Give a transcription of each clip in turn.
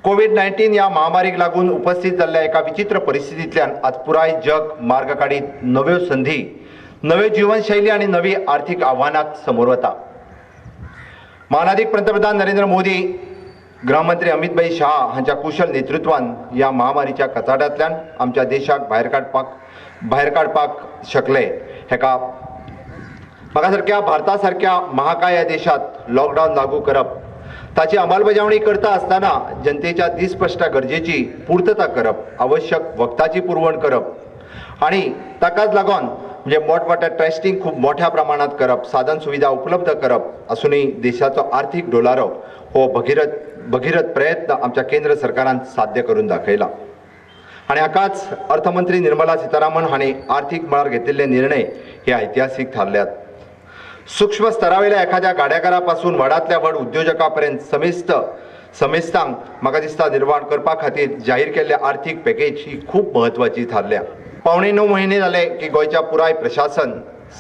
कोवीड-19 ह्या महामारीक लागून उपस्थित जाल्ल्या एका विचित्र परिस्थितींतल्यान आज पुराय जग मार्ग काडीत नव्यो संधी, नव्यो जीवनशैली आनी नवी आर्थीक आव्हानाक समोर वता। मानादीक पंतप्रधान नरेंद्र मोदी, गृहमंत्री अमित भाई शाह हांच्या कुशल नेतृत्वान ह्या महामारीच्या कचाट्यांतल्यान आमच्या देशाक भायर काडपाक शकले। हेका म्हाका सारक्या भारता सारक्या महाकाय ह्या देशांत लॉकडावन लागू करप, ताची अंमलबजावणी करता आसतना जनतेच्या दिसपश्ट गरजेची पूर्तता करप, आवश्यक वखदाची पुरवण करप आनी ताकाच लागून म्हणजे मोठमोठ्या टेस्टिंग खूब मोठ्या प्रमाणात करप, साधन सुविधा उपलब्ध करप आसूनय देशाचो आर्थीक डोलारो हो भगीरथ प्रयत्न आमच्या केंद्र सरकारान साध्य करून दाखयला। आनी हाकाच अर्थमंत्री निर्मला सीतारामन हांणी आर्थीक मळार घेतिल्ले निर्णय हे ऐतिहासीक थारल्यात। सूक्ष्म स्तरावेल्या एखाद्या गाड्याकारा पासून व्हडांतल्या व्हड उद्योजका पर्यंत समेस्तांक म्हाका दिसता निर्माण करपा खातीर जाहीर केल्ले आर्थीक पॅकेज ही खूब म्हत्वाची थारल्या। 8.75 म्हयने जाले की गोंयच्या पुराय प्रशासन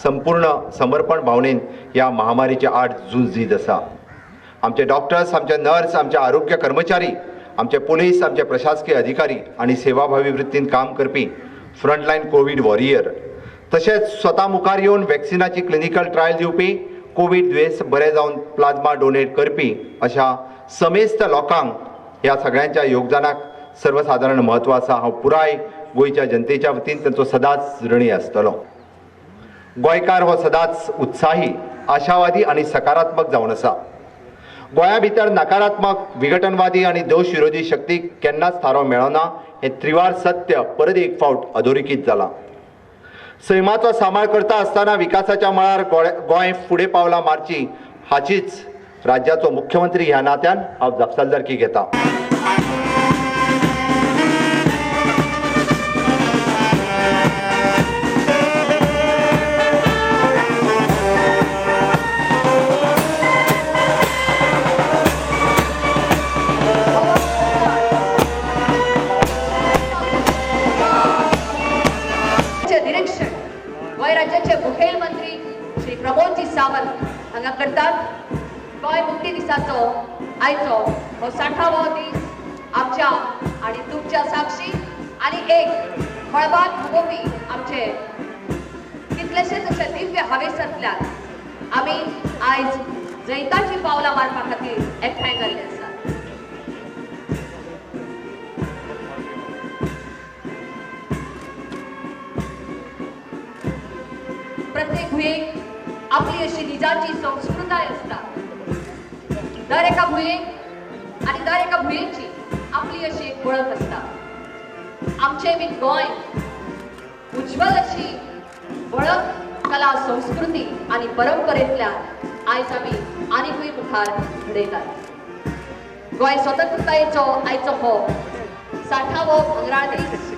संपूर्ण समर्पण भावनेन ह्या महामारीच्या आड झूज दीत आसा। आमचे डॉक्टर्स, आमचे नर्स, आमचे आरोग्य कर्मचारी, आमचे पोलीस, आमचे प्रशासकीय अधिकारी आनी सेवाभावी वृत्तीन काम करपी फ्रंटलायन कोवीड वॉरियर, तशेंच स्वता मुखार येवन वॅक्सिनाची क्लिनिकल ट्रायल दिवपी, कोवीड दुयेंस बरें जावन प्लाझ्मा डोनेट करपी अशा समेस्त लोकांक ह्या सगळ्यांच्या योगदानाक सर्वसादारण म्हत्व आसा। हांव पुराय गोंयच्या जनतेच्या वतीन तांचो सदांच ऋणी आसतलो। गोंयकार हो सदांच उत्साही, आशावादी आनी सकारात्मक जावन आसा। गोंया भितर नकारात्मक, विघटनवादी आनी दोश विरोधी शक्तीक केन्नाच थारो मेळना हें त्रिवार सत्य परत एक फावट अधोरेखीत जालां। सैमाचो सांबाळ करता आसतना विकासाच्या मळार गोंय फुडें पावलां मारची हाचीच राज्याचो मुख्यमंत्री ह्या नात्यान हांव जापसालदारकी घेता। गोंय राज्याचे मुखेलमंत्री श्री प्रमोदजी सावंत हांगा करतात। गोंय मुक्ती दिसाचो आयचो हो 60वो दीस आमच्या आनी तुमच्या साक्षी आनी एक मळबांत हुबोवपी आमचे कितलेशेच अशे दिव्य हावेसांतल्यान आमी आयज जैताची पावलां मारपा खातीर एकठांय जाल्ले आसात। प्रत्येक भुंयेक आपली अशी निजाची संस्कृताय आसता। दर एका भुंयेक आनी दर एका भुंयेची आपली अशी एक वळख आसता। आमचें बी गोंय उज्ज्वल अशी वळख, कला, संस्कृती आनी परंपरेंतल्यान आयज आमी आनीकूय मुखार घडयतात। गोंय स्वतंत्रतायेचो आयचो हो 60वो भांगराळ दीस।